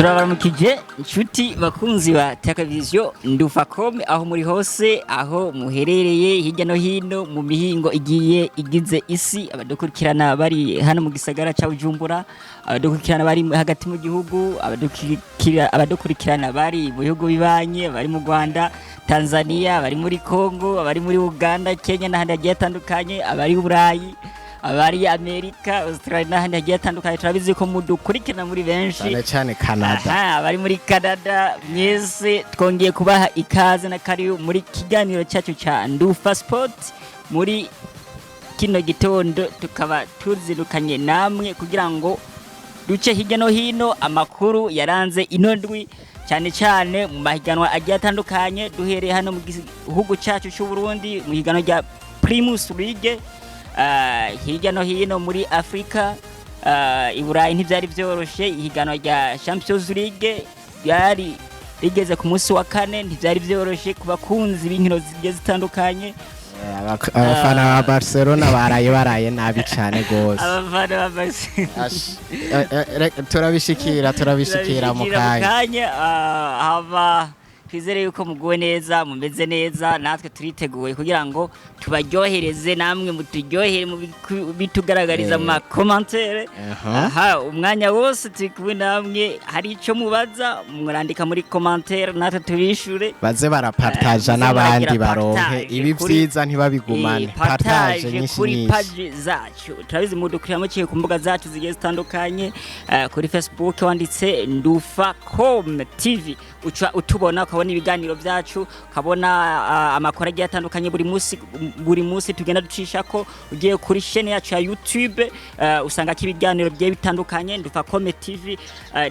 Turabaramukije inshuti bakunzi ba televiziyo Ndufacom, aho muri hose, aho muherereye hirya no hino mu mihingo igiye igize isi. Abadukurikirana bari hano mu gisagara ca Bujumbura, abadukurikirana bari hagati mu gihugu, abadukurikirana bari mu bihugu bibanye, bari mu Rwanda, Tanzania, bari muri Congo, abari muri Uganda, Kenya n'ahandi hagiye hatandukanye, abari i Burayi, abari Amerika, Australia n'ahandi hagiye hatandukanye. Turabizi ko mudukurikirana muri benshi. Cyane cyane Canada. Aha, abari muri Canada mwese, twongeye kubaha ikaze na karibu muri kiganiro cyacu cya Ndufa Sport. Muri kino gitondo tukaba tuzindukanye namwe kugira ngo duce hirya no hino amakuru yaranze ino ndwi, cyane cyane mu mahiganwa agiye atandukanye, duhereye hano mu gihugu cyacu cy'u Burundi mu higanwa rya Primus League, hirya no hino muri Afrika, i Burayi ntibyari byoroshe. Ihiganwa rya Champions League ryari rigeze ku munsi wa kane, ntibyari byoroshe ku bakunzi b'inkino zigiye zitandukanye. Abafana ba Barcelona baraye nabi cyane gose. Abafana ba Barcelona. Ash, turabishikira mu Turabishikira kanya. Kanya. Haba twizere yuko muguwe neza, mumeze neza. Natwe turiteguye kugira ngo tubaryohereze, namwe muturyohere mu bitugaragariza mu ma commentaires. Aha umwanya wose turi kumwe namwe. Hari ico mubaza, murandika muri commentaire natwe tubishure. Baze barapartaja Baze n'abandi baragira baronke partage ibi vyiza, ntibabigumane. Partage partage nyinshi kuri nyinshi. page zacu. Turabizi mudukurira muciye ku mbuga zacu zigiye zitandukanye. Kuri Facebook wanditse Ndufacom TV uca utubona, ukabona ibiganiro byacu, ukabona amakuru agiye atandukanye buri munsi, buri munsi tugenda ducishako. Ugiye kuri chaîne yacu ya YouTube, usanga ko ibiganiro bigiye bitandukanye. Ndufacom TV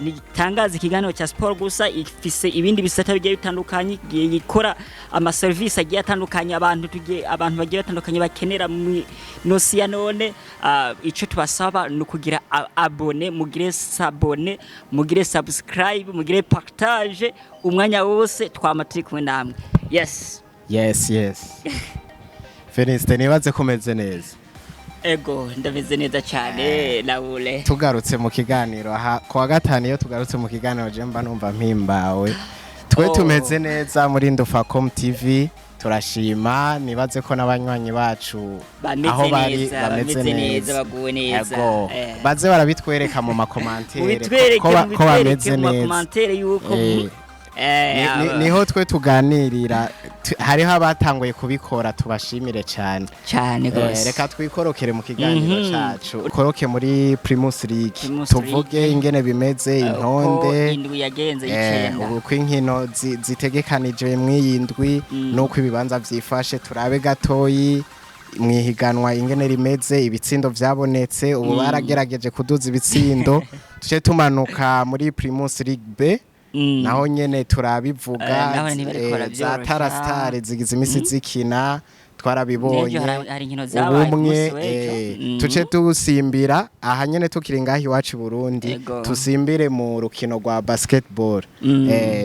ntitangaza ikiganiro cya sport gusa, ifise ibindi bisata bigiye bitandukanye, igiye ikora ama service agiye atandukanye abantu bagiye batandukanye bakenera mu nosi ya none. Ico tubasaba ni ukugira abonner, mugire s'abonner, mugire subscribe, mugire partage. Umwanya wose twama turi kumwe namwe. Yes. Yes, Felicite, nibaze ko umeze neza. Ego, ndameze neza cyane, Laure. Tugarutse mu kiganiro aha kuwa gatanu, iyo tugarutse mu kiganiro je mba numva mpimbawe. Twe tumeze neza muri Ndufacom TV, turashima. Nibaze ko n'abanywanyi bacu bameze aho bari neza, bameze bameze neza, neza, baguwe neza. Ego. Baze barabitwereka mu ma commentaires mubitwereke, ko mubitwereke bameze mu neza. ma commentaires yuko Niho twe tuganirira. Hariho abatanguye kubikora, tubashimire cyane. Cyane gose. Reka twikorokere mu kiganiro cacu, koroke muri Primus League. Primus Tuvuge League. ingene bimeze, Uko intonde indwi yagenze y'icenda. Uko inkino zitegekanijwe mw'iyi ndwi nuko ibibanza vyifashe. Turabe gatoyi mwihiganwa ingene rimeze, ibitsindo vyabonetse ubu. Baragerageje kuduza ibitsindo. Tuce tumanuka muri Primus League B, naho nyene turabivuga. Naho ntibariko za barabyorosha. Tarastar zigize imisi zikina, twarabibonye. N'ejo hari inkino zabaye ku Ubumwe munsi w'ejo. Tuce dusimbira aha nyene tukiri ngaho iwacu i Burundi, tusimbire mu rukino rwa basketball.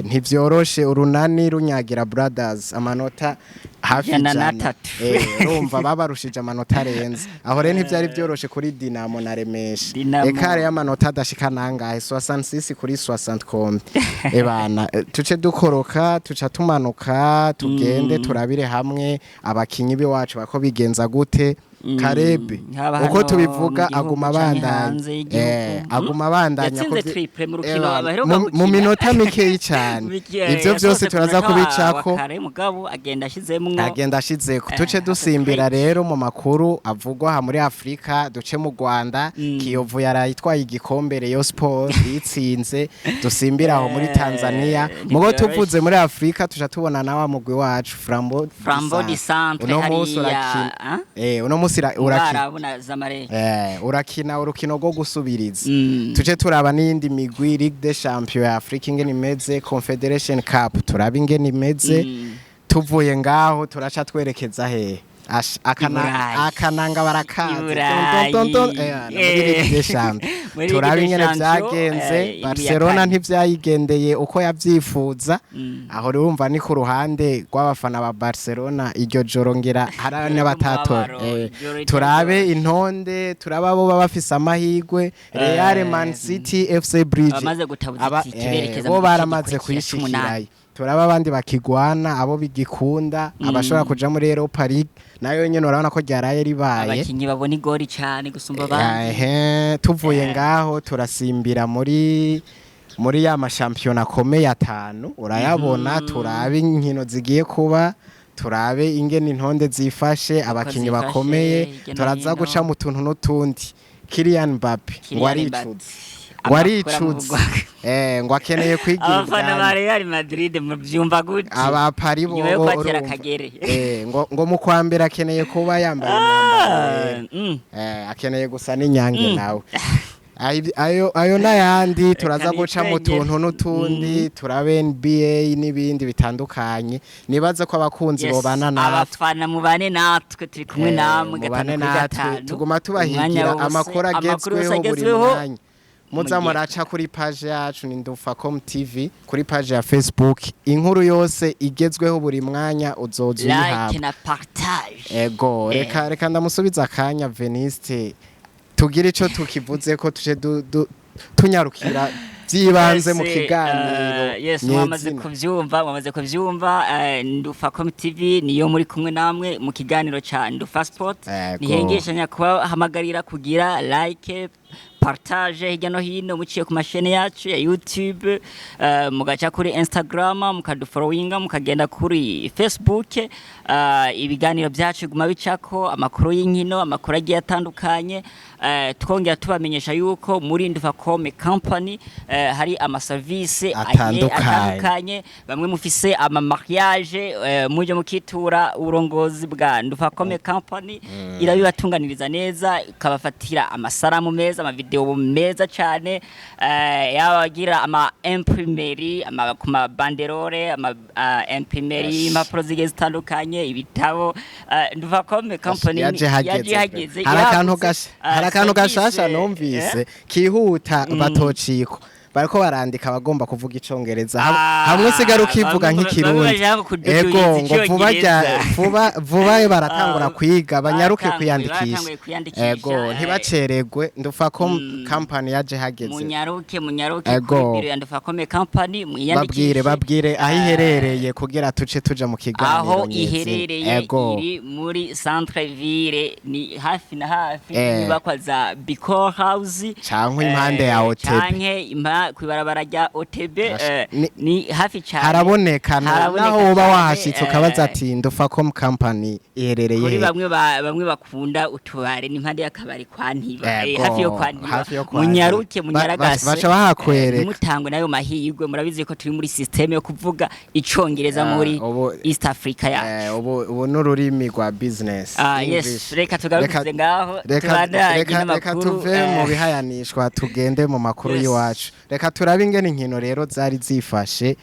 Ntivyoroshe, Urunani runyagira Brothers amanota hafi ijana 100. na 3. Urumva babarushije amanota arenze aho. Rero ntivyari vyoroshe kuri Dinamo na Remesha. Dinamo. Écart y'amanota adashika nangahe, 66 kuri 60 kombe ebana. Tuce dukoroka, tuca tumanuka, tugende turabire hamwe abakinyi b'iwacu bako bigenza gute. Karebe Haba uko hano tubivuga mu gihugu aguma canke abandanya hanze y'igihugu. Aguma abandanya Yatsinze triple mu rukino Ebana, baheruka mu gukina. minota mikeyi cyane. Ivyo vyose yasohotse ku turaza munota wa kubicako. kare, mugabo agenda ashizemwo. Agenda ashizeko. Tuce dusimbira ako rero mu makuru avugwa aha muri Afrika, duce mu Rwanda. Kiyovu yaraye itwaye igikombe, Rayon Sport yitsinze. Dusimbira aho muri Tanzania. Mugo ntivyoroshe. Tuvuze muri Afrika, tuca tubona na wa mugwi wacu Flambeau. Flambeau du Centre Uno munsi hariya, urakina ah? Uno munsi urakina. Mwarabu na Zamalek. Urakina urukino rwo gusubiriza. Tuce turaba n'iyindi migwi, Ligue des Champions ya Afrika ingene imeze, Confederation Cup turaba ingene imeze. Tuvuye ngaho turaca twerekeza hehe? Iburayi. Akananga barakazi. Iburayi. Ton, ton, ton, no muri Ligue des Champions. Muri Turabe Ligue des ingene Champions, vyagenze. indwi ya Barcelona kane. ntivyayigendeye uko yavyifuza. Aho urumva ni ku ruhande rw'abafana ba Barcelona, iryo joro ngira hari n'abatatora. Umubabaro, ijoro ritari Turabe ryoroshe. intonde, turabe abo baba bafise amahirwe: Real, Man City, FC Bridge. Abamaze gutabuza itike berekeza bo mu gice baramaze gikurikira c'umunani. kuyishikirayo. Turaba abandi bakigwana, abo bigikunda, abashobora kuja muri Europa League nayo nyene urabona ko ryaraye ribaye. Abakinyi babona igori cane gusumba abandi. Ehe, tuvuye ngaho turasimbira muri ya mashampiyona akomeye atanu, urayabona. Turabe inkino zigiye kuba, turabe ingene intonde zifashe, abakinyi zifashe, bakomeye. hirya no Turaza hino. guca mu tuntu n'utundi. Kylian Mbappe ngo Kylian aricuza, Mbappe. ngo Amakuru aricuza, amuvugwa. Ngo akeneye kwigira Abafana ba ibwami. Real Madrid muvyumva gute Aba Paris nyuma yo bobo kwakira urumva. akagere? Ngo mu kwa mbere akeneye kuba yambaye umwambaro wera. Akeneye gusa n'inyange nawe. Ayo n'ayandi turaza guca mu nitwengere. tuntu n'utundi, turabe NBA n'ibindi bitandukanye. Nibaze ko abakunzi bobana natwe. Abafana mubane natwe, turi kumwe namwe Mubane gatanu kuri natwe, gatanu. tuguma Umwanya tubahigira wose, amakuru amakuru yose agezweho buri agezweho. mwanya. Muza Mugihe- muraca kuri page yacu, ni Ndufacom TV kuri page ya Facebook. Inkuru yose igezweho buri mwanya uzoza Like uyihabwa. na partage. Ego, reka ndamusubiza akanya Veniste, tugire ico tukivuze ko tuje tunyarukira by'ibanze mu Yes, kiganiro yes, mwamaze nyezina. kuvyumva, mwamaze kuvyumva. Ndufacom TV niyo muri kumwe namwe mu kiganiro ca Ndufa Sport. Nihengeshanya kubahamagarira kugira like, partage hirya no hino muciye ku mashene yacu ya YouTube, mugaca kuri Instagram mukadufollowinga, mukagenda kuri Facebook. Ibiganiro byacu biguma bicako amakuru y'inkino, amakuru agiye atandukanye. Twongera tubamenyesha yuko muri Ndufacom Company hari amaserivisi agiye Atandukanye. atandukanye. Bamwe mufise ama mariage, muje mukitura uburongozi bwa Ndufacom Company, irabibatunganiriza neza, ikabafatira amasaramu meza, amavideo meza cyane, yabagira ama imprimerie, ama ku ma banderole, ama imprimerie, impapuro zigiye zitandukanye, ibitabo. Ndufacom Company Yaje hageze. Yaje hageze. Hari akantu Yagutse, hari akantu service, gashasha numvise kihuta batociko, bariko barandika abagomba kuvuga icongereza. Hamwe usigara ukivuga bamwe nk'ikirundi. bashaka kududubiza Ego, ngo vuba rya icongereza. Vuba vuba baratangura kwiga, banyaruke kwiyandikisha. Batanguye kwiyandikisha, Ego, ntibaceregwe. Ndufacom Company yaje hageze. Munyaruke, munyaruke Ego. kuri biro ya Ndufacom Company mwiyandikishe. Babwire, babwire aho iherereye kugira tuce tuja mu kiganiro Aho nyezina. iherereye? Ego. Iri muri centre ville, ni hafi na hafi inyubakwa za Bicor House Canke impande ya OTB. Canke kw'ibarabara rya OTB. Ni hafi cyane. Haraboneka Haraboneka naho woba cane, wahashitse ukabaza ati: "Ndufacom Company iherereye Kuri he?" bamwe bamwe bakunda utubare, ni impande y'akabari kwa Ntiba, Ego, hafi yo kwa Ntiba. hafi yo kwa Munyaruke, Ntiba. munyaragase. Baca bahakwereka. Ntimutangwe n'ayo mahirwe. Murabizi ko turi muri système yo kuvuga icongereza muri East Africa yacu. Ubu n'ururimi rwa business. Yes, English. reka tugarukize ngaho, tubandanye Reka n'amakuru, tuve mu bihayanishwa tugende mu makuru y'iwacu. Reka turabe ingene inkino rero zari zifashe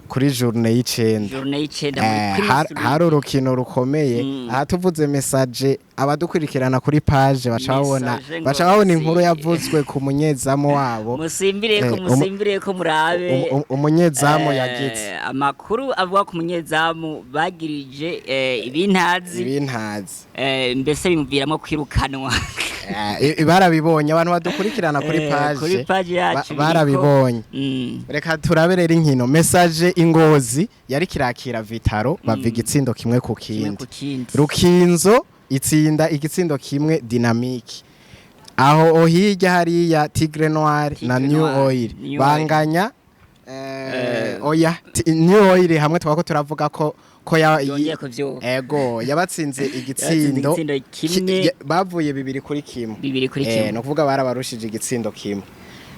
kuri journée y'icenda. Journée y'icenda muri Queen's League. Hari urukino rukomeye. Aha tuvuze Message, abadukurikirana kuri page baca babona Message baca babona Ngozi. inkuru yavuzwe ku munyezamu wabo. Musimbire ko, musimbire ko murabe. Umunyezamu yagize Amakuru avuga ku munyezamu bagirije ibintazi. Ibintazi. Mbese bimuviramo kwirukanwa. Barabibonye abantu badukurikirana kuri page. Kuri page yacu biriko. Barabibonye. Reka turabe rero inkino. Message Ingozi yari kirakira Vitaro, bava igitsindo kimwe ku Kimwe kindi. ku kindi. Rukinzo itsinda igitsindo kimwe Dynamique. Aho hirya hariya Tigre Noir na Tigre New Noir, Oil New Oil. banganya, oya, New Oil hamwe twako turavuga ko ya Yongeye kuvyuka. Ego, yabatsinze igitsindo igitsindo kimwe. Bavuye 2-1. 2-1. No kuvuga barabarushije igitsindo kimwe.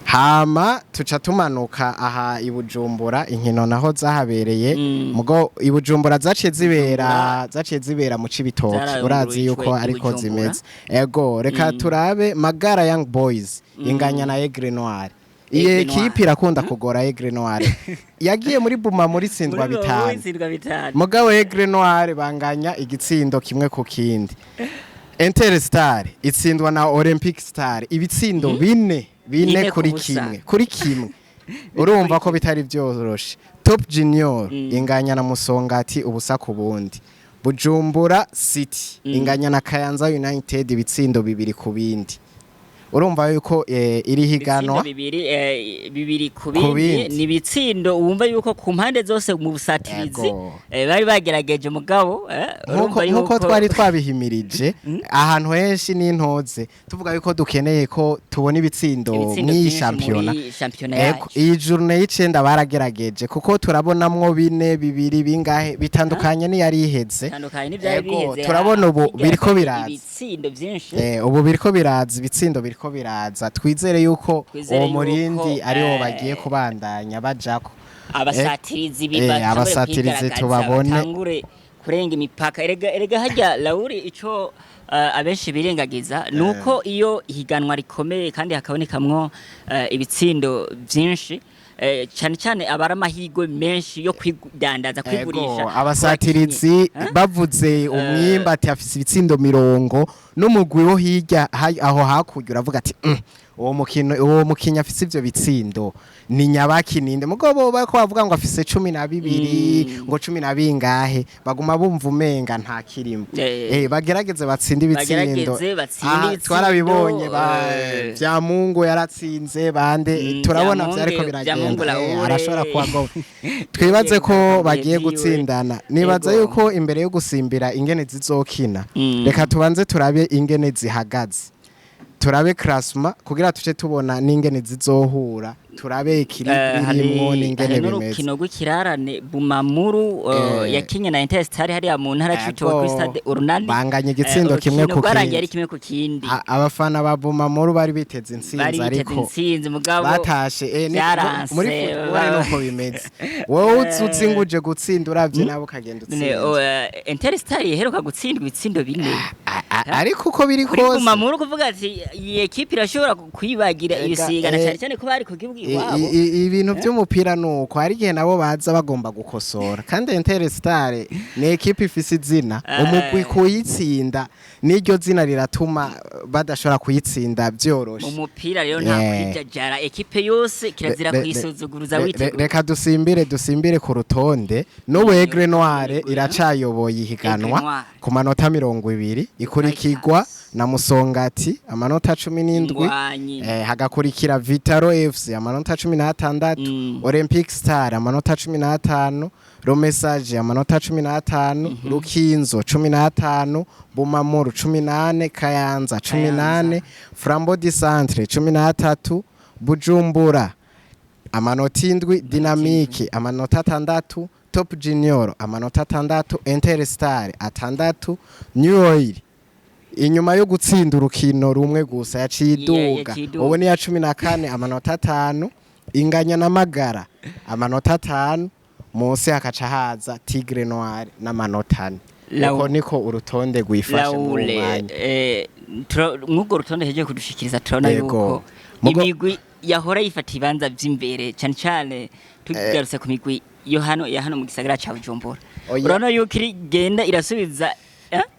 Hama tuca tumanuka aha i Bujumbura, inkino naho zahabereye. Mugo i Bujumbura zaciye zibera mu Cibitoke. Zararungurutswe Urazi yuko i ariko Bujumbura. zimeze. Ego, reka turabe Magara Young Boys inganya na Aigle Noir. Iyi Aigle Noir. ekipe irakunda kugora. Aigle Noir yagiye muri Bumamuru itsindwa Muri 5. Itsindwa 5. Mugabo Aigle Noir banganya igitsindo 1-1. Interstar itsindwa na Olympic Star ibitsindo 4 Bine 4 ku kuri busa. 1-1. Urumva ko bitari byoroshe. Top Junior inganya na Musongati 0-0. Bujumbura City inganya na Kayanza United ibitsindo 2-2. Urumva yuko iri higanwa Ibitsindo 2 ku Ku bindi. bindi. Ni ibitsindo wumva yuko ku mpande zose mu busatirizi Yego. bari bagerageje, mugabo nkuko urumva nkuko yuko twari twabihimirije ahantu henshi n'intoze, tuvuga yuko dukeneye ko tubona ibitsindo ibitsindo mw'iyi byinshi shampiyona. muri shampiyona Ego, yacu. iyi journée y'icenda baragerageje, kuko turabonamwo 4, 2, bingahe bitandukanye n'iyari iheze. Bitandukanye n'ibyari Ego, biheze. turabona ubu biriko biraza. Ibitsindo byinshi. Ubu biriko biraza, ibitsindo biriko biraza. Twizere yuko Twizere uwo yuko, murindi ariwo bagiye kubandanya bajako. Abasatirizi batangure Abasatirizi kwigaragaza, tubabone. batangure kurenga imipaka. Erega harya Lauri, ico abenshi birengagiza nuko iyo ihiganwa rikomeye kandi hakabonekamwo ibitsindo byinshi, cyane cyane abari amahirwe menshi yo kwidandaza, kwigurisha. Ego, abasatirizi Eh? bavuze umwimba ati afise ibitsindo 20, n'umugwi wo hirya aho hakurya uravuga ati: Uwo mukino, uwo mukinyi afise ivyo bitsindo ni nyabaki, ninde?" Mugabo bariko bavuga ngo afise 12, ngo cumi na bingahe, baguma bumva umenga nta kirimo. Bagerageze batsinde ibitsindo. Bagerageze batsinde Aha, ibitsindo, twarabibonye ba vya Mungu yaratsinze bande, turabona vyariko Vyamungu biragenda. Laure. Arashobora kuba twibaze ko Yagiye bagiye vyiwe. gutsindana. Nibaza Ego. yuko imbere yo gusimbira ingene zizokina, reka tubanze turabe ingene zihagaze, turabe classement kugira tuce tubona n'ingene zizohura, turabe équilibre irimwo n'ingene Hari bimeze. n'urukino rw'ikirarane, Bumamuru yakinye na Interstar hariya mu ntara c'Ibitoke kuri stade Urunani. Banganya igitsindo kimwe Urukino ku rwarangiye ari kindi. 1-1. Abafana ba Bumamuru bari biteze intsinzi, Bari biteze ariko intsinzi, mugabo batashe vyaranse, muri football nuko bimeze. Wowe utsutse inguje gutsinda, uravye nabo ukagenda None, utsinze. Interstar iheruka gutsindwa ibitsindo 4. Ariko uko biri Kuri kose, Bumamuru kuvuga ati iyi ekipe irashobora kwibagira Ega, ibisigana, cyane cyane ko bari ku gihugu iwabo. Ibintu by'umupira nuko hari igihe nabo baza bagomba gukosora, kandi Interstar ni ekipe ifise izina. Umugwi kuyitsinda n'iryo zina riratuma badashobora kuyitsinda Mu byoroshe. mupira rero nta kwijajara, ekipe yose kirazira kuyisuzuguruza witegura. Reka dusimbire ku rutonde. N'ubu Aigle Noir iracayoboye ihiganwa Aigle Noir. ku manota 20, ikurikirwa na Musongati amanota 17. Ingwanyi. Hagakurikira Vitaro FC amanota 16, Olympic Star amanota 15, Romessage amanota 15, Rukinzo 15, Bumamuru 14, Kayanza 14, Flambeau du Centre 13, Bujumbura amanota 7, Dynamique amanota 6, Top Junior amanota 6, Interstar 6, New Oil inyuma yo gutsinda urukino rumwe gusa yaciye iduga. Yaciye iduga. Ubu ni ya 14, amanota 5, inganya na Magara amanota 5. Munsi hakaca haza Tigre Noir n'amanota 4. Uko niko urutonde rwifashe muri uwo Laure, mwanya. Mw'urwo rutonde hejeje kudushikiriza, turabona Yego. yuko imigwi yahora yifata ibibanza vy'imbere, cane cane tugarutse ku migwi yo hano, ya hano mu gisagara ca Bujumbura, Oya. urabona yuko irigenda irasubiza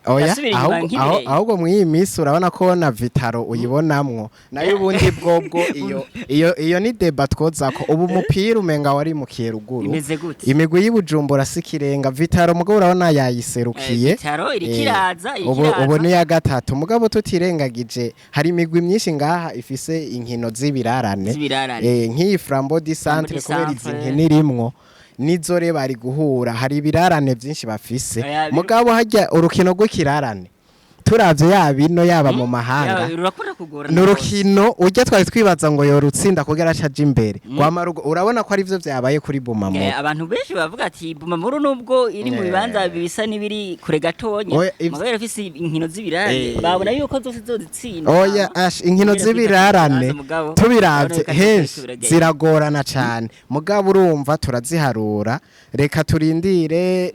Oya, irasubira inyuma nk'ibirenge. Ahubwo muri iyi minsi urabona ko na Vitaro uyibonamwo, nayo ubundi bwobwo iyo ni débat twozako. Ubu umupira umenga warimukiye ruguru. Imeze gute? Imigwi y'Ibujumbura si ikirenga. Vitaro mugabo urabona yayiserukiye. Vitaro iriko iraza, iriko Ubu iraza. ubu ni ya gatatu, mugabo tutirengagije hari imigwi myinshi ngaha ifise inkino z'ibirarane. Z'ibirarane. Nk'iyi Flambeau du Centre, du kubera izi Centre. nkino irimwo nizo re bari guhura, hari ibirarane byinshi bafise. Oya, Mugabo hajya urukino rw'ikirarane, turavye yaba ino yaba mu mahanga, Rurakunda kugorana. ni urukino ujya twari twibaza ngo yorutsinda kugira acaje imbere. Rwama urabona ko arivyo vyabaye kuri Bumamuru. Abantu benshi bavuga ati Bumamuru nubwo iri mu bibanza bisa n'ibiri kure gatonya, Oya, mugabo ifise inkino z'ibirarane, babona yuko zose zozitsinda. Oya, ash, inkino Kubera z'ibirarane kwifata mugabo, tubiravye urabona yuko henshi biragenda. ziragorana cane, mugabo urumva turaziharura, reka turindire.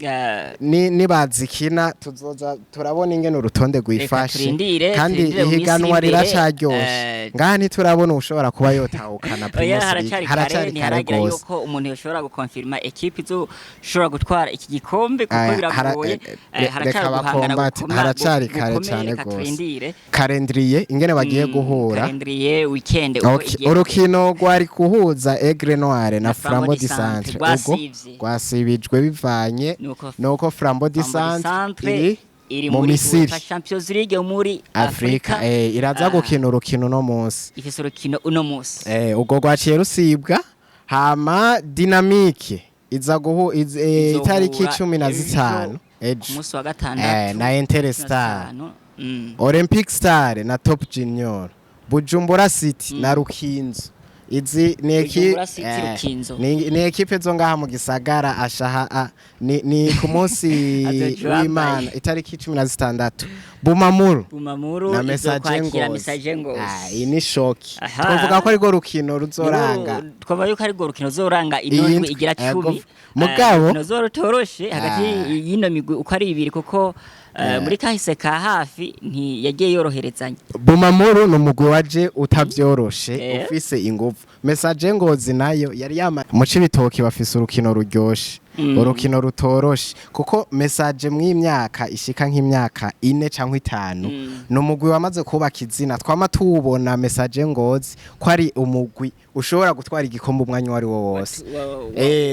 Nibazikina tuzoza turabona ingene urutonde rwifashe. Turindire, Kandi turindire mu minsi ihiganwa iri imbere, riracaryoshe. Ngaha ntiturabona ushobora kuba yotahukana Oya, Primus League. haracari kare, Haracari kare ntiharagera gose. yuko umuntu yoshobora gukonfirma ekipe izoshobora gutwara iki gikombe, kuko Aya, biragoye. Haracari reka guhangana bakombate, haracari kare gukomeye, cane reka gose. turindire. Calendrier ingene bagiye guhura. Calendrier weekend uko Okay, igiye. Urukino rwari kuhuza Aigle Noire na Na Flambeau du Centre ubwo rwasivye. rwasibijwe bivanye Nuko nuko Flambeau du Flambeau du Centre Centre iri iri mu muri Misiri. UEFA Champions League yo muri Afrika, Afrika. Iraza gukina urukino no munsi. Ifise urukino uno munsi. Ubwo rwaciye rusibwa. Hama Dynamique iza guhu Izohura itariki cumi na ejo, zitanu ku ejo munsi wa gatandatu na Interstar. 15. Olympic Star na Top Junior, Bujumbura City na Rukinzo. Izi ni Bujumbura City, Rukinzo. ni ekipe zo ngaha mu gisagara. Ashaha ni ku munsi Azoca bambaye. w'Imana itariki 16, Bumamuru Bumamuru na Messager izokwakira Ngozi. Messager Ngozi. Ah, iyi ni shoki. Aha. Twavuga ko arirwo rukino ruzoranga. Twavuga yuko arirwo rukino ruzoranga Iyi ino ndwi ndwi. igira Ego. 10. Mugabo- Urukino ruzoba rutoroshe hagati y'ino migwi uko ari ibiri, kuko muri kahise ka hafi ntiyagiye yoroherezanya. Bumamuru ni umugwi waje utavyoroshe, ufise inguvu. Messager Ngozi nayo yari yama mu Cibitoki, bafise urukino ruryoshe, urukino rutoroshe, kuko Messager mw'imyaka ishika nk'imyaka 4 canke 5 ni umugwi wamaze kubaka izina. Twama tuwubona Messager Ngozi ko ari umugwi ushobora gutwara igikombe umwanya uwo ari wo wose.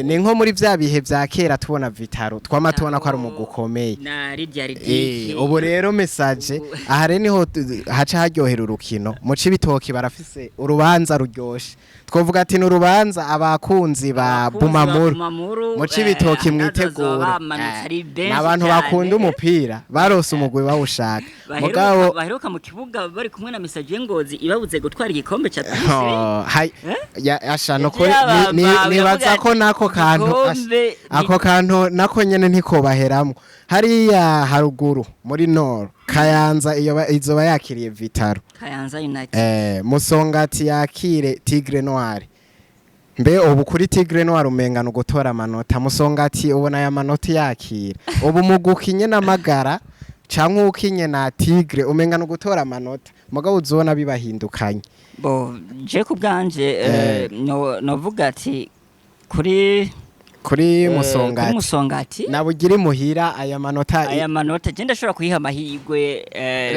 Ni nko muri vya bihe vya kera tubona Vitaro, twama tubona ko ari umugwi ukomeye. Na Lydia Ridike. Ubu rero Messager aha rero niho haca haryohera urukino. Mu Cibitoki barafise urubanza ruryoshe, twovuga ati ni urubanza abakunzi ba Abakunzi ba Bumamuru Bumamuru, mu Cibitoki bazoba mwitegura. bamanutse ari benshi Ni abantu cyane. bakunda umupira, barose umugwi bawushaka. Mugabo Baheruka mu kibuga bari kumwe na Messager Ngozi ibabuze gutwara igikombe ca Primus League. Oh, hai, ya asha no Ivyo kuri yaba nibaza yavuga ko ati, nako kantu igikombe ako kantu nako nyene ntikobaheramwo. Hariya haruguru muri Nord, Kayanza iyo izoba yakiriye Vitaro. Kayanza United. Musongati yakire Tigre Noir. Mbe ubu kuri Tigre Noir umenga gutora amanota, Musongati ubona aya manota yakira ubu mugukinye n'amagara canke ukinye na Tigre umenga gutora amanota, mugabo uzobona bibahindukanye. Bo je ku bwanje novuga ati kuri Kuri kuri Musongati Musongati nabugira imuhira aya manota aya manota je ndashobora kuyiha amahirwe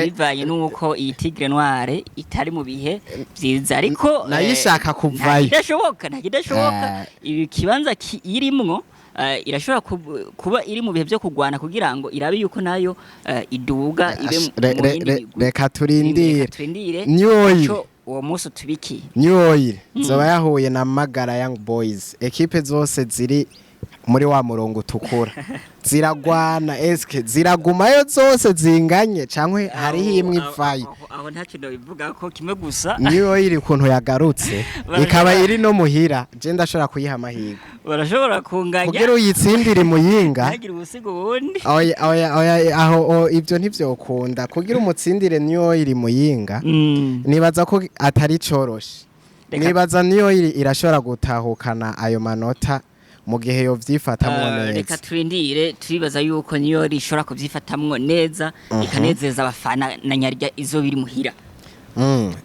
bivanye n'uko iyi Tigre Noire itari mu bihe vyiza, ariko Nayo ishaka kuvayo. Nta kidashoboka. Ibi kibanza irimwo irashobora kuba iri mu bihe vyo kugwana kugira ngo irabe yuko nayo iduga ibe mu yindi migwi. Reka turindire. Reka turindire New Oil. ico uwo munsi utubikiye. New Oil zoba yahuye na Magara Young Boys. Ekipe zose ziri muri wa murongo utukura ziragwana. Eske ziragumayo zose zinganye canke hariho imwe ivayo? Aho ntacyo nobivuga ko kimwe gusa. New Oil ukuntu yagarutse ikaba iri no muhira, je ndashobora kuyiha amahirwe Barashobora kunganya kugira uyitsindire Muyinga. Ntagire ubusiga ubundi. Oya, oya, oya, aho ibyo ntivyokunda kugira umutsindire New Oil Muyinga. Nibaza ko atari coroshe. Nibaza niyo irashobora gutahukana ayo manota mu gihe yovyifatamwo Reka neza. turindire. Turibaza yuko niyo rishobora kubyifatamwo neza ikanezeza abafana na nyarya izo biri muhira.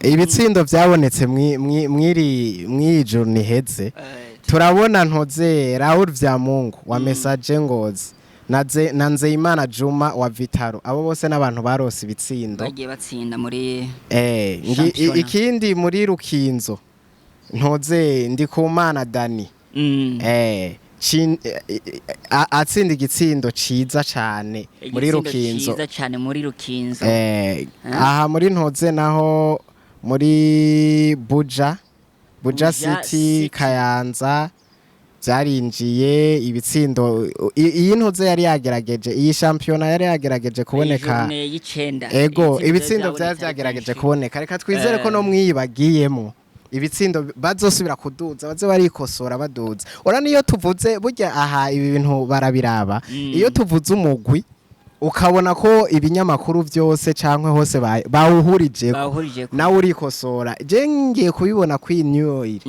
Ibitsindo vyabonetse mw'iri joro niheze, turabona ntoze Raoul Vyamungu wa Messager Ngozi na Nzeyimana Juma wa Vitaro. Abo bose n'abantu barose ibitsindo. Bagiye batsinda muri shampiyona. Ikindi muri Rukinzo, ntoze Ndikumana Dani atsinda igitsindo ciza cane muri Igitsindo Rukinzo. Ciza cane muri Rukinzo. Aha muri ntoze naho muri Buja Buja City, City. Kayanza byarinjiye ibitsindo. Iyi ntoze yari yagerageje, iyi shampiyona yari yagerageje kuboneka. Journée y'icenda. Ego, ibitsindo byabonetse byari ari byagerageje byinshi. kuboneka. Reka twizere ko no mwiyi bagiyemo ibitsindo bazosubira kuduza, baze barikosora baduza. Ora niyo tuvuze burya aha ibi bintu barabiraba. Iyo tuvuze umugwi ukabona ko ibinyamakuru byose canke hose bawuhurije, Bawuhurije ko. nawe urikosora. Je ngiye kubibona kuri New Oil,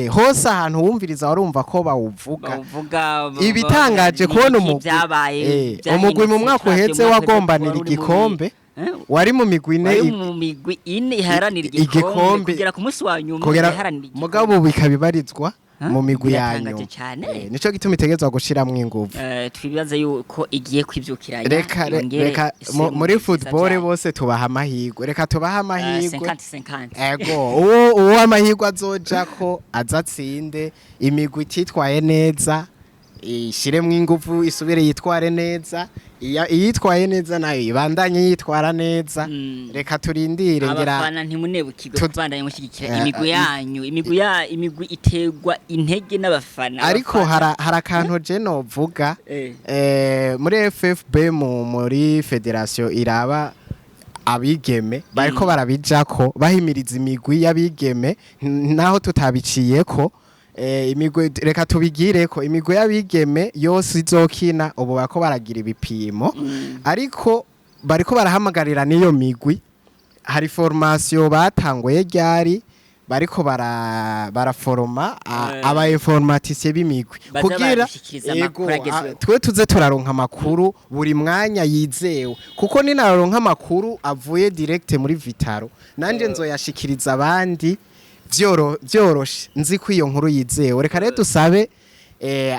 hose ahantu wumviriza warumva ko bawuvuga. Bawuvuga Ibitangaje kubona n'ibiki umugwi byabaye umugwi mu byahindutse, mwaka turavye uheze umwaka uheze wagombanira wari uri mubi. igikombe. Wari mu migwi ine. Wari mu migwi ine iharanira igikombe Igikombe. kugera ku munsi wa nyuma, Kugera iharanira igikombe. Mugabo bikabibarizwa mu migwi ya Biratangaje nyuma. cane. Nico gituma itegerezwa gushiramwo inguvu. Twibaze yuko igiye kwivyukiranya, Reka yongere reka isubire mu muri byiza football vyayo. bose tubaha amahirwe, reka tubaha amahirwe. 50-50. Ego, uwo amahirwe azojako azatsinde. Imigwi ititwaye neza ishiremwo inguvu, isubire yitware neza. Iyitwaye neza nayo ibandanye yitwara neza. Reka turindire ngira. Abafana, ntimunebukirwe kubandanya mushyigikira imigwi yanyu. Imigwi iterwa intege n'abafana. Ariko hari akantu je novuga. Muri FFB, muri fédération iraba abigeme, bariko barabijako, bahimiriza imigwi y'abigeme. Naho tutabiciyeko, imigwi, reka tubigireko, imigwi y'abigeme yose izokina ubu bariko baragira ibipimo, ariko bariko barahamagarira n'iyo migwi. Hari formation batanguye ryari, bariko baraforoma aba informaticiens b'imigwi Baza kugira badushikiriza amakuru agezweho. Twe tuze turaronka amakuru buri mwanya yizewe, kuko ninaronka amakuru avuye direct muri Vital'O, nanje nzoyashikiriza abandi vyoroshe, nzi ko iyo nkuru yizewe. Reka rero dusabe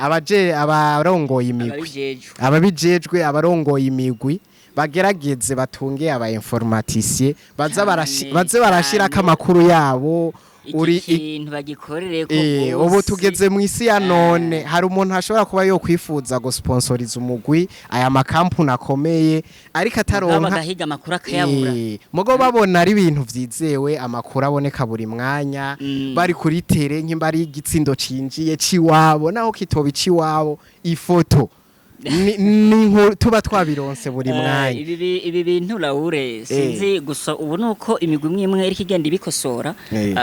abaje abarongoye imigwi, Ababijejwe. ababijejwe, abarongoye imigwi, bagerageze batunge aba informaticiens baza baze barashirako amakuru yabo. Iki uri kintu bagikorere ko Ubu tugeze mu isi ya none, hari umuntu ashobora kuba yokwifuza gusponsoriza umugwi, aya makampuni akomeye, ariko ataronka bagahiga amakuru akayabura. Mugo babona ari ibintu vyizewe, amakuru aboneka buri mwanya, bari kuri terrain, nk'imba ari igitsindo cinjiye ciwabo, naho kitoba iciwabo, ifoto ni inkuru tuba twabironse buri mwanya. Ibi bintu, Laure, sinzi gusa ubu nuko imigwi imwe imwe iriko igenda ibikosora.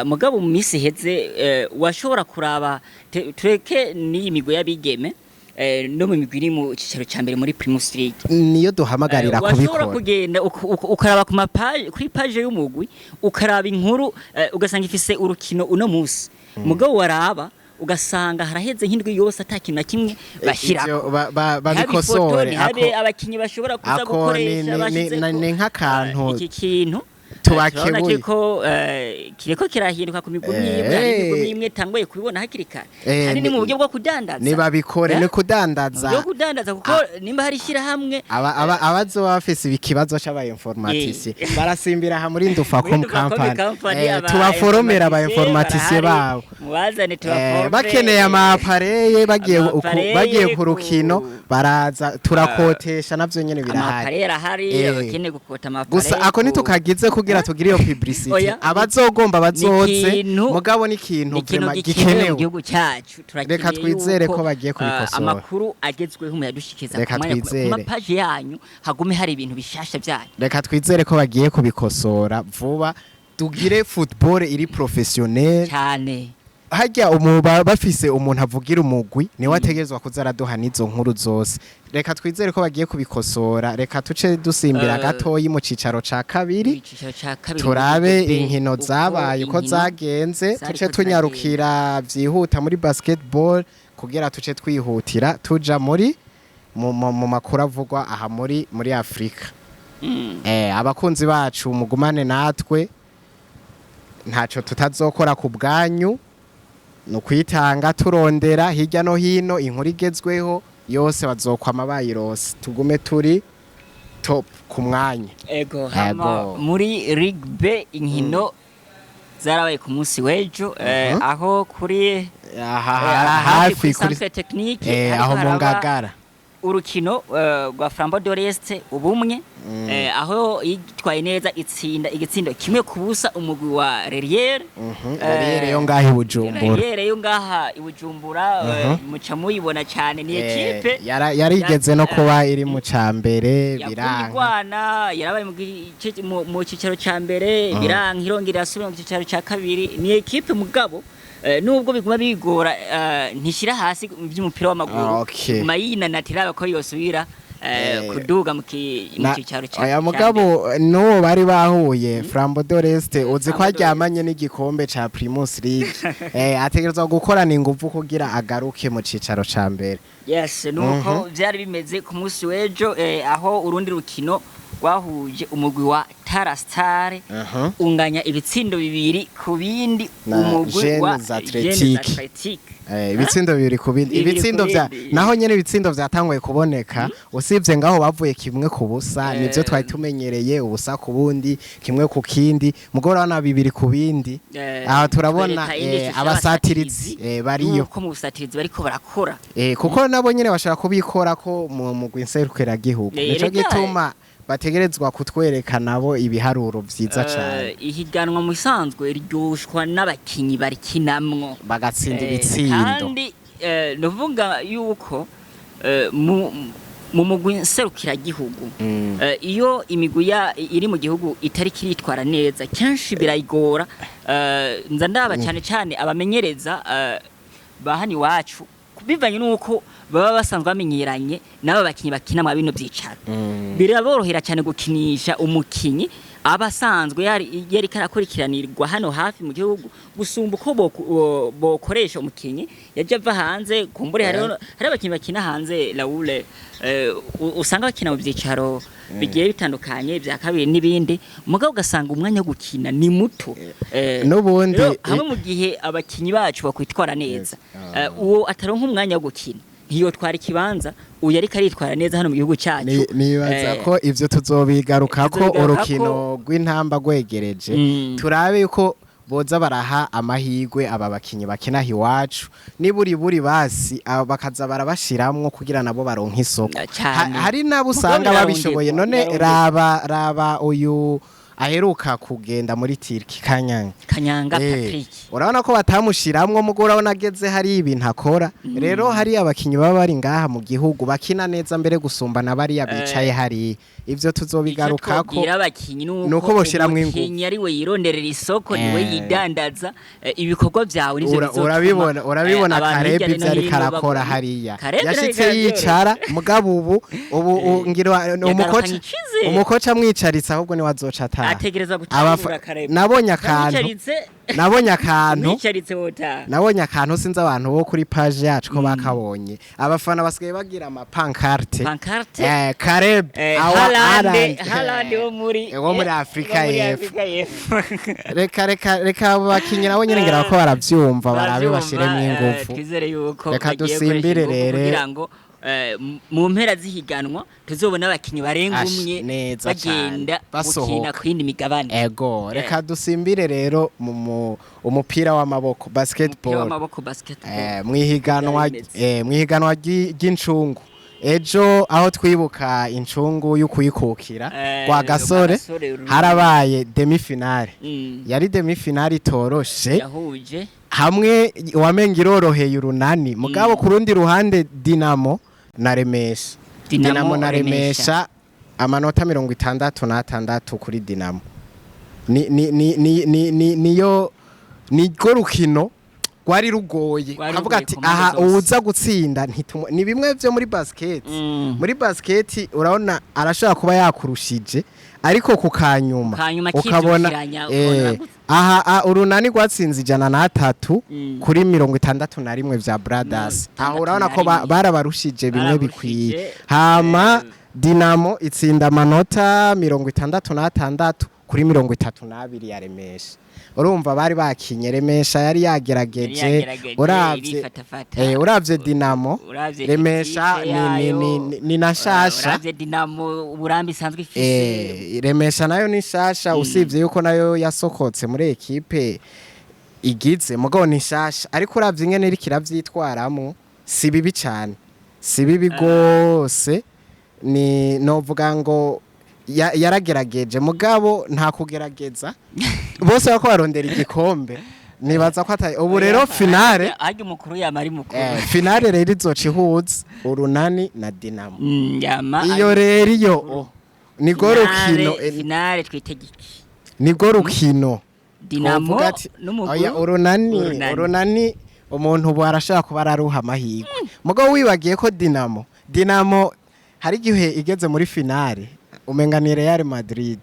Mugabo mu minsi iheze washobora kuraba tureke n'iyi migwi y'abigeme, no mu migwi iri mu cicaro ca mbere muri Primus League, Niyo duhamagarira washobora kubikora. kugenda ukaraba ku mapaje, kuri page y'umugwi, ukaraba inkuru, ugasanga ifise urukino uno musi, mugabo waraba ugasanga haraheze nk'indwi yose ata kintu na kimwe bashyirako. Ivyo Ntihabe ifoto, babikosore. ntihabe abakinyi bashobora kuza Ako gukoresha bashizeko. ni nk'akantu Iki kintu tubakebuye. turabona ko kiriko kirahinduka ku migwi imwe imwe. Hari imigwi imwe imwe itanguye kubibona hakiri kare, kandi ni mu buryo bwo kudandaza. Nibabikore. Ni kudandaza. Bwo kudandaza, kuko nimba hari ishyirahamwe Abazoba bafise ikibazo c'aba informaticiens barasimbira aha muri Ndufacom Muri Ndufacom Company. Company, aba Tubaforomera aba informaticiens informaticiens barahari, babo. Mubazane tubaforme. Bakeneye ama appareils, bagiye Ama appareils bagiye ku rukino, baraza turakotesha, navyo nyene birahari. Ama appareils arahari, abakeneye gukota ama appareils. Gusa ako ntitukagize kugira tugire iyo publicity. Oya. Abazogomba bazoze. Ni Mugabo ni ikintu ni ikintu vraiment gikenewe mu gikenewe. gihugu cyacu. Turakeneye Reka twizere yuko, ko bagiye kubikosora. Amakuru agezweho muyadushikiza Reka ku mwanya, ku twizere. mapaji yanyu hagume hari ibintu bishasha byanyu. Reka twizere ko bagiye kubikosora vuba, tugire football iri professionnel. Cyane. Harya bafise umuntu avugira umugwi, niwe ategerezwa kuza araduha n'izo nkuru zose. Reka twizere ko bagiye kubikosora. Reka tuce dusimbira gatoyi mu cicaro ca kabiri, Icicaro ca kabiri turabe muri inkino uko zabaye, uko inkino zagenze. zariko Tuce tunyarukira vyihuta muri basketball kugira tuce twihutira tuja muri mu makuru avugwa aha muri Afrika. Abakunzi bacu, mugumane natwe, ntaco tutazokora ku bwanyu, ni ukwitanga turondera hirya no hino inkuru igezweho yose, bazokwama bayirose. Tugume turi top ku mwanya. Ego, hama Ego. muri rugby inkino zarabaye ku munsi w'ejo, aho kuri Aha, hafi hafi kuri kuri centre technique, hariko aho mu haraba Ngagara. urukino rwa Flambeau de l'Est ubumwe, aho yitwaye neza itsinda igitsindo 1-0 umugwi wa Reriere. Reriere yo ngaho i Bujumbura. Reriere yo ngaha i Bujumbura, muca muyibona cyane, ni ekipe Yarigeze no kuba iri mu ca mbere, yakumye biranka. Igwana yarabaye mu cicaro ca mbere, biranka, irongera irasubira mu cicaro ca kabiri. Ni ekipe mugabo nubwo biguma bigora, ntishyira hasi mu by'umupira w'amaguru. Iguma yinanatira ko yosubira kuduga mu cicaro ca Oya, ca mugabo mbere. n'uwo bari bahuye, Flambeau de l'Est, uzi ko Flambeau de l'Est. aryamanye n'igikombe ca Primus League, ategerezwa gukorana inguvu kugira agaruke mu cicaro ca mbere. Yes, nuko vyari bimeze ku munsi w'ejo, aho urundi rukino rwahuje umugwi wa Tarastare Aha. unganya ibitsindo 2-2 Na umugwi wa Jeunes Athletic. Jeunes Athletic. Ibitsindo 2 ku bindi. Bibiri Ibitsindo ku vya bindi. naho nyene ibitsindo vyatanguye kuboneka, usibye ngaho bavuye 1-0, nivyo twari tumenyereye, ubusa ku bundi, kimwe ku kindi, mugabo urabona 2-2. Aho turabona twereka iyindi shusho abasatirizi y'abasatirizi bariyo. Yuko mu busatirizi bariko barakora. Kuko nabo nyene bashobora kubikora ko mu mugwi nserukiragihugu. Nico Erega, gituma bategerezwa kutwereka nabo ibiharuro vyiza cane. Ihiganwa mu bisanzwe ryoshwa n'abakinyi barikinamwo bagatsinda ibitsindo. Kandi nuvuga yuko mu mugwi nserukiragihugu, iyo imigwi iri mu gihugu itari kiritwara neza, kenshi birayigora. Nza ndaba cyane cyane abamenyereza ba hano iwacu, bivanye n'uko baba basanzwe bamenyeranye n'aba bakinyi bakina mwa bino byicaro, biraborohera cyane gukinisha umukinyi aba asanzwe yari karakurikiranirwa hano hafi mu gihugu, gusumba uko bokoresha umukinyi yaje ava hanze. Kumbure hariho hari abakinyi bakina hanze, Raoul, usanga bakina mu byicaro bigiye bitandukanye bya kabiri n'ibindi, mugabo ugasanga umwanya wo gukina ni muto. N'ubundi Rero, hamwe mu gihe abakinyi bacu bakwitwara neza, uwo ataronka umwanya wo gukina ntiyotwara ikibanza uyu ariko aritwara neza hano mu gihugu cyacu. Nibaza ko ivyo tuzobigarukako Tuzobigarukako. urukino rw'intamba rwegereje, turabe yuko boza baraha amahirwe aba bakinyi bakina iwacu, niburi buri basi aba bakaza barabashiramwo kugira nabo baronke isoko. Cane. Hari nabo usanga Mugabo babishoboye. None birarondegwa. raba uyu aheruka kugenda muri Turki, Kanyanga. Kanyanga Patrick. Urabona ko batamushiramwo, mugo urabona ageze hari ibintu akora. Rero hari abakinyi baba bari ngaha mu gihugu bakina neza mbere gusumba na bariya bicaye hari. Ivyo tuzobigarukako. Icyo abakinyi Nuko nuko boshiramwo ingufu. umukinyi ari we yironderera isoko, niwe yidandaza, ibikorwa vyawe nivyo bizotuma, Urabibona abantu Karebi hirya no ivyo ariko hino arakora babona. hariya. Karebi Yashitse ariko aravyoroshya. yicara, mugabo ubu ngira umukoca Yagarukanye icizere. umukoca amwicaritse, ahubwo niwe azoca ataha. Ategereza gutangura Karebi. Nabonye akantu Umwicaritse nabonye akantu umwicaritse wotaha. Nabonye akantu, sinzi abantu bo kuri page yacu ko bakabonye. Abafana basigaye bagira ama pancarte. Pancarte. Kareb awa Haaland. Haaland. Haaland wo muri Wo muri Afrika wo muri y'Epfo. Afrika y'Epfo. Reka abo bakinyi nabo nyene ngira ko baravyumva, barabe Baravyumva, bashiremwo ingufu. Twizere yuko Reka bagiye gukoresha dusimbire ingufu rero. kugira ngo mu mpera z'ihiganwa tuzobona abakinyi barenga Ash, umwe neza bagenda cane. Basohoka. gukina ku yindi migabane. Ego, reka dusimbire rero mu umupira w'amaboko, Umupira basketball. w'amaboko, basketball. Mwihiganwa Byari bimeze. mwihiganwa ry'incungu ejo, aho twibuka incungu y'ukuyikukira kwa Gasore, Rwagasore harabaye demi-finale. Yari demi-finale itoroshe. Yahuje Hamwe wamenga iroroheye Urunani, mugabo ku rundi ruhande Dinamo na Remesha. Dinamo, Dinamo na Remesha. Remesha, amanota 66 kuri Dinamo. Ni ni ni ni ni ni niyo nirwo rukino rwari rugoye. Rwari Kavuga rugoye ati ku mpande aha zose. uwuza gutsinda ni bimwe vyo muri basket. Muri basket urabona arashobora kuba yakurushije, ariko ku kanyuma Kanyuma ukabona akivyukiranya, ukabona aha Urunani rwatsinze 103 kuri 61 vya Brothers. Aho urabona ko 61. barabarushije bimwe Barabarushije, bikwiye. Hama Dinamo itsinda amanota 66 kuri 32 ya Remesha. Urumva bari bakinye, Remesha yari yagerageje. Yari yagerageje, Uravye irifatafata. Uravye Dinamo, Uravye Remesha equipe ni yayo, ni na shasha. Uravye Dinamo uburambe isanzwe ifise. Remesha nayo ni shasha, usibye yuko nayo yasokotse muri ekipe igize, mugabo ni shasha. Ariko uravye ingene iriko iravyitwaramo, si bibi cane, si bibi gose. Ni novuga ngo yaragerageje, mugabo nta kugerageza, bose bako barondera igikombe. Nibaza ko atari ubu rero finale. Harya umukuru yama ari mukuru. Finale rero izoca ihuza Urunani na Dinamo. Yama Iyo rero iyo nirwo rukino Finale twitege iki? Nirwo rukino Dinamo twovuga ati, n'umugwi oya, Urunani. Urunani. Urunani umuntu ubu arashaka kuba araruha amahirwe, mugabo wibagiye ko Dinamo hari igihe igeze muri finale umenga ni Real Madrid.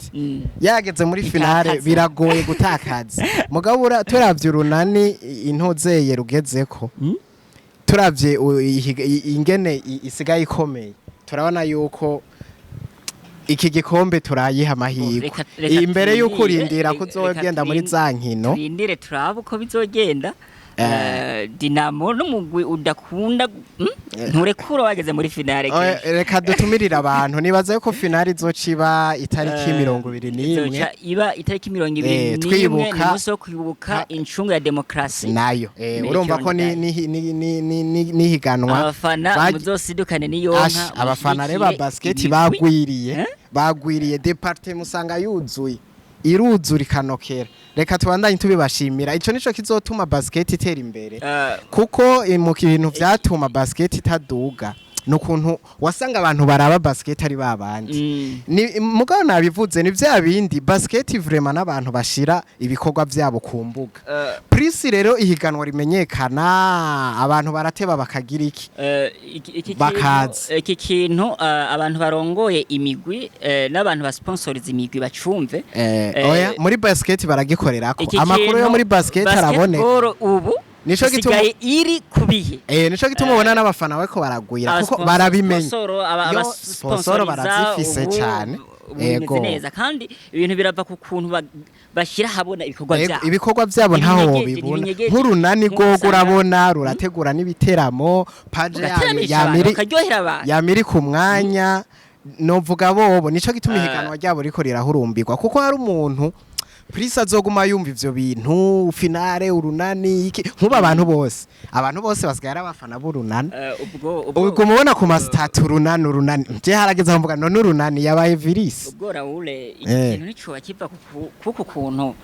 Yageze muri finale Itakaza. biragoye gutakaza. Mugabo turavye Urunani intozeye rugezeko, turavye ingene isigaye ikomeye, turabona yuko Iki gikombe turayiha amahirwe Reka imbere y'uko urindira reka kuzogenda muri za nkino. Turindire turabe uko bizogenda. Dinamo n'umugwi udakunda, nturekura wageze muri finale Oya, kenshi. Reka dutumirire abantu. Nibaza yuko finale izociba itariki 21. Izoca iba itariki 21. Twibuka- Ni umunsi wo kwibuka incungu ya demokarasi. Nayo urumva ko ni nihiganwa Abafana muzosidukane niyonka. Ash, abafana rero ba basket bagwiriye. Eh? Bagwiriye département, usanga yuzuye, iruzura ikanokera. Reka tubandanye tubibashimira. Ico nico kizotuma basket itera imbere, kuko mu kintu vyatuma basket itaduga nukuntu wasanga abantu baraba basket ari babandi. Ni mugabo nabivuze, ni vya bindi basket vraiment n'abantu bashira ibikorwa vyabo ku mbuga. Plus rero ihiganwa rimenyekana, abantu barateba bakagira iki? Iki Bakaza. Iki kintu abantu barongoye imigwi n'abantu basponsoriza imigwi bacumve. Oya, muri basket baragikorerako. Iki Amakuru yo kintu muri basket araboneka. Basketball ubu Nico gituma- isigaye iri ku bihe. Nico gituma ubona n'abafana bariko baragwira, kuko barabimenya. Yo, sponsor Abasponsoriza barazifise ubu cane. ubu bimeze neza, kandi ibintu birava ku kuntu bashyira ahabona ibikorwa Ego, byabo. ibikorwa byabo ntaho Ntibinyegeje, wobibona. ntibinyegeje. Nk'urunani Nk'uko rwogo usanga- urabona rurategura n'ibiteramo, page yayo Ugateramisha abantu, yamiri ukaryohera abantu. yamiri ku mwanya. Novuga bobo nico gituma ihiganwa ryabo riko rirahurumbirwa, kuko hari umuntu plus azoguma yumva ivyo bintu, finale Urunani iki. Nkuba abantu bose basigaye ari abafana b'Urunani. Ubwo ubwo Ubwo mubona ku ma statuts Urunani, Urunani. Je harageze aho mvuga: none Urunani yabaye virus? Ubwo Raoul, iki kintu nico kiva kuku kuntu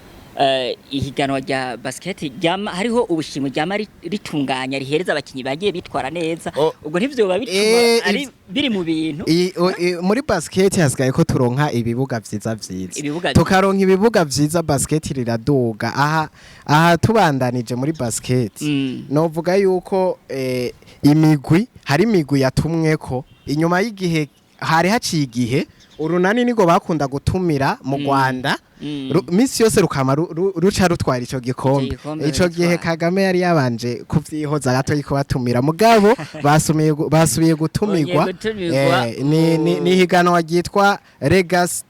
ihiganwa rya basket ryama hariho ubushimwe ryama ritunganya rihereza abakinyi bagiye bitwara neza. Ubwo ntivyoba bituma ari biri mu bintu. Muri basket hasigaye ko turonka ibibuga vyiza vyiza. Ibibuga. Tukaronka ibibuga vyiza, basket riraduga. Aha tubandanije muri basket, novuga yuko imigwi, hari imigwi yatumweko inyuma y'igihe. Hari haciye igihe Urunani nigo bakunda gutumira mu Rwanda. Misi yose rukama ruca rutwara ico gikombe. Ico gikombe. Ico gihe Rutwara. Kagame yari yabanje kuvyihoza gato kubatumira, mugabo basubiye gutumirwa. Bongeye gutumirwa. Ni higanwa ryitwa Legacy,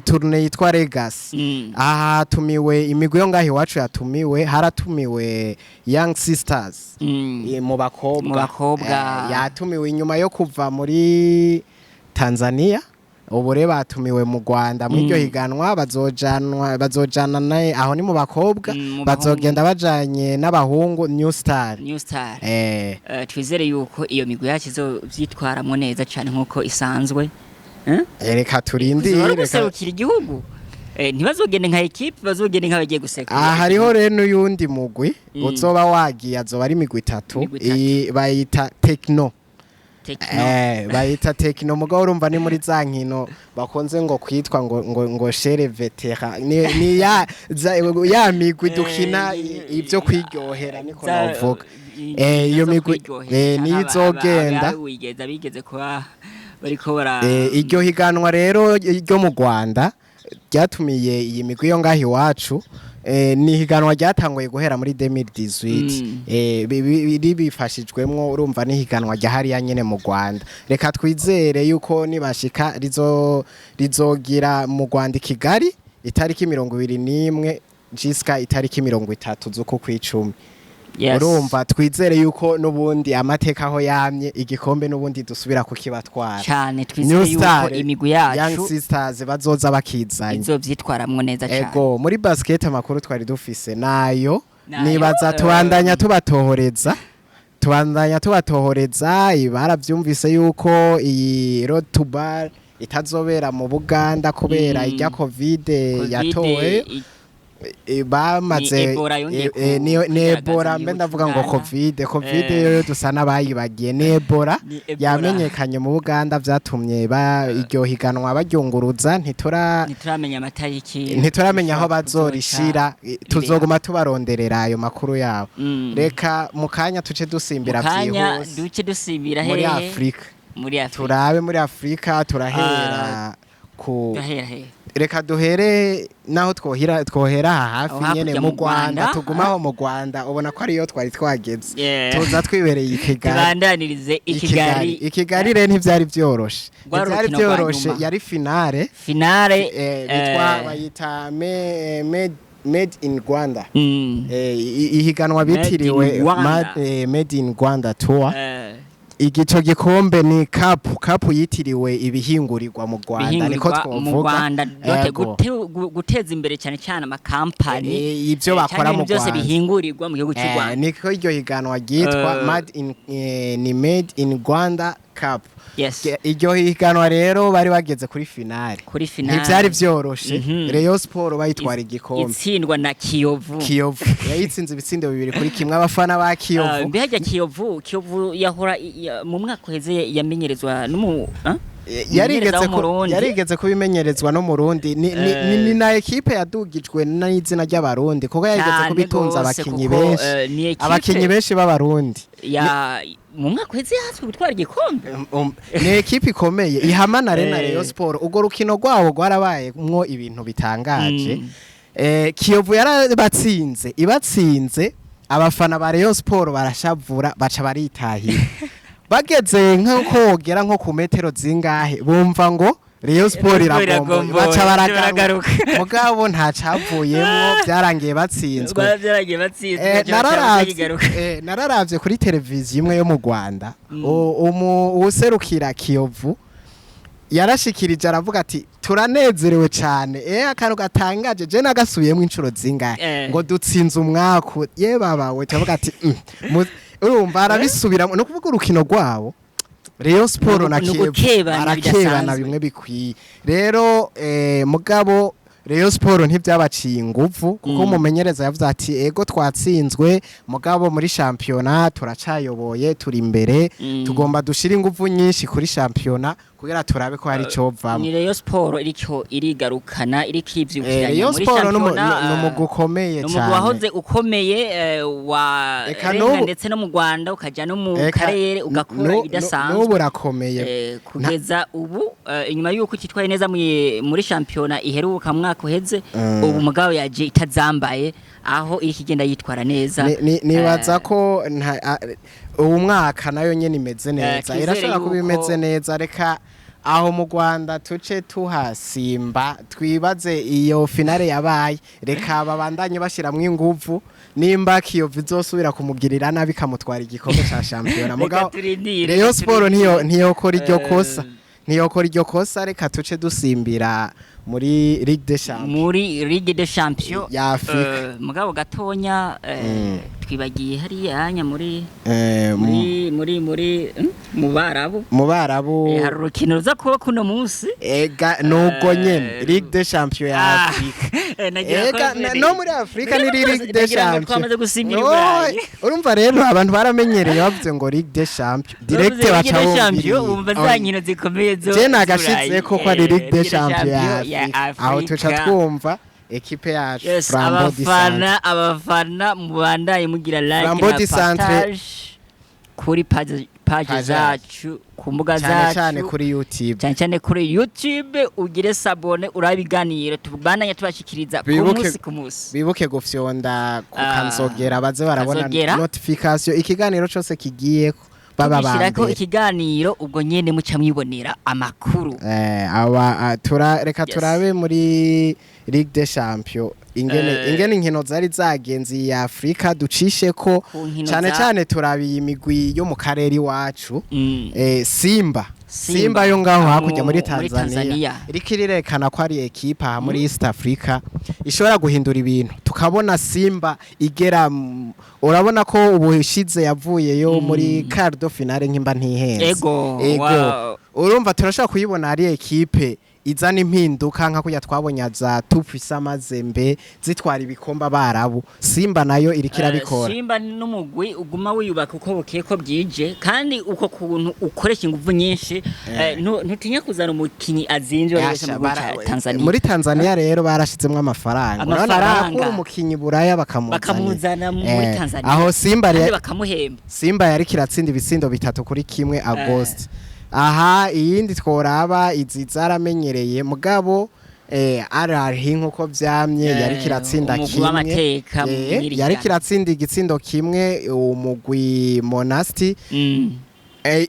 tournée yitwa Legacy. Aha hatumiwe imigwi yo ngaho iwacu. Yatumiwe, haratumiwe Young Sisters mu bakobwa. Mu bakobwa. Yatumiwe inyuma yo kuva muri Tanzania. Ubu rero batumiwe mu Rwanda muri iryo higanwa, bazojanwa, bazojana naye. Aho ni mu bakobwa. Mu Bazogenda bajanye n'abahungu, New Star. New Star. Twizere yuko iyo migwi yacu izovyitwaramwo neza cane nkuko isanzwe. Eh? Reka turindire. Kuzora guserukira igihugu. Ntibazogende nka équipe, bazogende nk'abagiye gusekura. Aha hariho rero n'uyundi mugwi uzoba wagiye, azoba ari imigwi itatu. Imigwi itatu. Iyi bayita Techno. Techno. Bayita Techno, mugabo urumva ni muri za nkino bakunze ngo kwitwa ngo chez vétérans, ni ya migwi dukina ibyo kwiryohera, niko novuga. Iyo migwi niyo izogenda. Wigeze bigeze kuba bariko bara Iryo higanwa rero ryo mu Rwanda ryatumiye iyi migwi yo ngaho iwacu, ni higanwa ryatanguye guhera muri 2018. Ribifashijwemwo, urumva ni higanwa rya hariya nyene mu Rwanda. Reka twizere yuko nibashika rizogira mu Rwanda i Kigali itariki 21 jiska itariki 30 z'uku kw'icumi. Urumva twizere yuko n'ubundi amateka aho yamye, igikombe n'ubundi dusubira kukibatwara. Cyane, twizere New yuko Star, imigwi Young yacu Sisters bazoza bakizanye. Izovyitwaramwo neza cyane. Ego, muri basket amakuru twari dufise nayo. Nayo, Nibaza tubandanya tubatohoreza. Baravyumvise yuko iyi Road to BAL itazobera mu Buganda kubera irya Covid Covid, yatowe. Bamaze Ni Ebola yongeye ni kugaragaza Ebola mu mbe gihugu ndavuga ngo c'Uganda. Covid yo dusa n'abayibagiye, ni Ebola. Ni Ebola. Yamenyekanye mu Buganda, vyatumye ba iryo higanwa baryunguruza. Ntitura Ntituramenya amatariki. Ntituramenya aho bishobora bazorishira. kuzoca. Tuzoguma tubaronderera ayo makuru yabo. Reka mu kanya tuce dusimbira Mu kanya vyihuse duce dusimbira muri hehe? Afrika. Muri Afrika. Turabe muri Afrika, turahera Ku Gahera he? Reka duhere naho twohira, twohera aha Aho hafi nyene hakurya mu mu Rwanda. Rwanda, tugumaho mu Rwanda. Ubona ko ariyo twari twageze, tuza twibereye i Kigali. Tubandanirize i Kigali. I Kigali rero ntivyari vyoroshe. Rwari Ntivyari urukino rwa vyoroshe. nyuma. Yari finale. Finale. Bitwa bayita Made in Rwanda. Ihiganwa Made in bitiriwe Rwanda. Made in Rwanda Tour. Igico gikombe ni cup yitiriwe ibihingurirwa mu Rwanda, niko Bihingurirwa mu twovuga. Rwanda dote Ego. guteza imbere cyane cyane amakampani, Ibyo bakora canke mu ibintu byose Rwanda. bihingurirwa mu gihugu cy'u Rwanda. Niko iryo higanwa ryitwa. Made in ni Made in Rwanda Cup. Iryo higanwa rero bari bageze kuri finale. Kuri finale. Ntivyari vyoroshe. Rayon Sport bayitwara igikombe. Itsindwa na Kiyovu. Kiyovu yayitsinze ibitsindo 2-1. Abafana ba Kiyovu Mbega Kiyovu yahora mu mwaka uheze yamenyerezwa n'umu, ah? Yarigeze Umumenyereza w'Umurundi. Yarigeze kubimenyerezwa no Murundi, ni na ekipe yadugijwe n'izina ry'Abarundi, kuko yarigeze Cane kubitunza gose, abakinyi kuko, benshi, ni ekipe abakinyi benshi b'Abarundi. Ya mu mwaka uheze yatswe gutwara igikombe. Ni ekipe ikomeye ihamanare na Rayon Sport. Urwo rukino rwabo rwarabayemwo ibintu bitangaje. Kiyovu yarabatsinze, ibatsinze abafana ba Rayon Sport barashavura, baca baritahira. Bageze nko wogera nko ku metero zingahe, bumva ngo Rayon Sport Rayon Sport iragomboye, iragomboye, baca baragaruka. Baragaruka. Mugabo nta cavuyemwo, byarangiye batsinzwe. Byaragiye batsinzwe, baca bakigaruka. Nararavye kuri televiziyo imwe yo mu Rwanda, uwuserukira Kiyovu yarashikirije aravuga ati: "Turanezerewe cyane." Akantu gatangaje, je nagasubiyemo inshuro zingahe, ngo dutsinze umwaku ye babawe. Turavuga ati urumva arabisubiramo. No kuvuga urukino rwabo Rayon Sport na Ni Kiyovu, ugukebana barakebana bidasanzwe. bimwe bikwiye rero. Mugabo Rayon Sport ntibyabaciye inguvu, kuko umumenyereza yavuze ati: "Ego, twatsinzwe, mugabo muri shampiyona turacayoboye, turi imbere. Tugomba dushire inguvu nyinshi kuri shampiyona kugira turabe ko hari icovamwo." Ni Rayon Sport iriko irigarukana, iriko ivyukiranya Rayon muri Sport shampiyona. ni umugwi ukomeye Ni umugwi cyane. wahoze ukomeye, wa Eka renga ndetse no mu Rwanda, ukaja no mu Eka karere ugakora ibidasanzwe. N'ubu urakomeye. Kugeza ubu, inyuma yuko kitwaye neza muri shampiyona iheruka mu mwaka uheze, ubu mugabo yaje itazambaye, aho iriko igenda yitwara neza. Nibaza ko uwu mwaka nayo nyene imeze neza. Twizere Irashobora kuba imeze neza. Reka aho mu Rwanda tuce tuhasimba, twibaze iyo finale yabaye. Reka babandanye bashiramwo inguvu, nimba Kiyovu izosubira kumugirira nabi ikamutwara igikombe ca shampiyona. Reka Mugabo turindire, Rayon reka Sport turindire. ntiyokora iryo kosa, ntiyokora iryo kosa. Reka tuce dusimbira muri Ligue des Champions. Muri Ligue des Champions Ya Afrika. Mugabo gatonya, twibagiye hariya hanya muri muri mu Barabu. Mu Barabu. Hari urukino ruza kuba kuno munsi. Ega nubwo nyene Ligue des Champions ya Afrika. Nagira ko Ega no muri Afrika ni Ligue des Nagira ngo Champions. twamaze gusimbira i No, Burayi. urumva rero abantu baramenyereye, bavuze ngo Ligue des Champions direct Bavuze baca Ligue des Champions, bumviriye. wumva za nkino zikomeye zo Je z'i nagashitse Burayi. ko ari Ligue des Champions ya ya Afrika. Aho tuca Afrika. twumva ekipe yacu Yes, Flambeau du Centre. abafana mubandaye mugira like Flambeau na du Centre. partage kuri page Page zacu, ku mbuga cyane zacu, cyane kuri YouTube. Cyane cyane kuri YouTube, ugire s'abonner, urabe ibiganiro tubandanya tubashikiriza ku munsi ku munsi. Bibuke gufyonda ku Ah, kanzogera, baze barabona kanzogera. notification ikiganiro cose kigiyeko, baba Tugishyirako bambere. ikiganiro, ubwo nyene muca mwibonera amakuru. Aba reka Yes. turabe muri Ligue des Champions ingene ingene inkino zari zagenze ya Afrika, ducishe ko Ku nkino cyane cyane turabiye imigwi yo mu karere iwacu. Simba. Simba. Simba yo ngaho hakurya muri Muri Tanzania, Tanzania. iriko irerekana ko ari ekipa aha muri East Africa ishobora guhindura ibintu. Tukabona Simba igera urabona ko ubushize yavuyeyo muri quart de finale, nkimba ntihenze. Ego, Ego. wow. Urumva turashobora kuyibona ari ekipe izana impinduka, nka kurya twabonye za Tupisa Mazembe zitwara ibikombe Abarabu. Simba nayo iriko irabikora. Simba n'umugwi uguma wiyubaka uko bukeye ko bwije, kandi uko kuntu ukoresha inguvu nyinshi, ntutinya kuzana umukinyi azinvye uwo wese mu Yasha, gihugu ca Tanzania. Muri Tanzania rero barashizemwo amafaranga. Urabona Amafaranga. barakura umukinyi Buraya bakamuzana. Bakamuzana muri Tanzania. Aho Simba Kandi bakamuhemba. Simba yariko iratsinda ibitsindo 3-1 Agost. Aha iyindi tworaba, izi zaramenyereye, mugabo Al Ahly nkuko vyamye yari kiratsinda umugwi kimwe. W'amateka mw'iri Yari higanwa. kiratsinda igitsindo kimwe umugwi Monastir.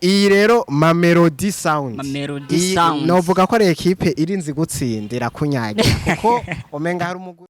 Iyi rero Mamelodi Sound. Mamelodi Iyi Sound. novuga ko ari ekipe irinzi gutsindira kunyagira, kuko umenga hari umugwi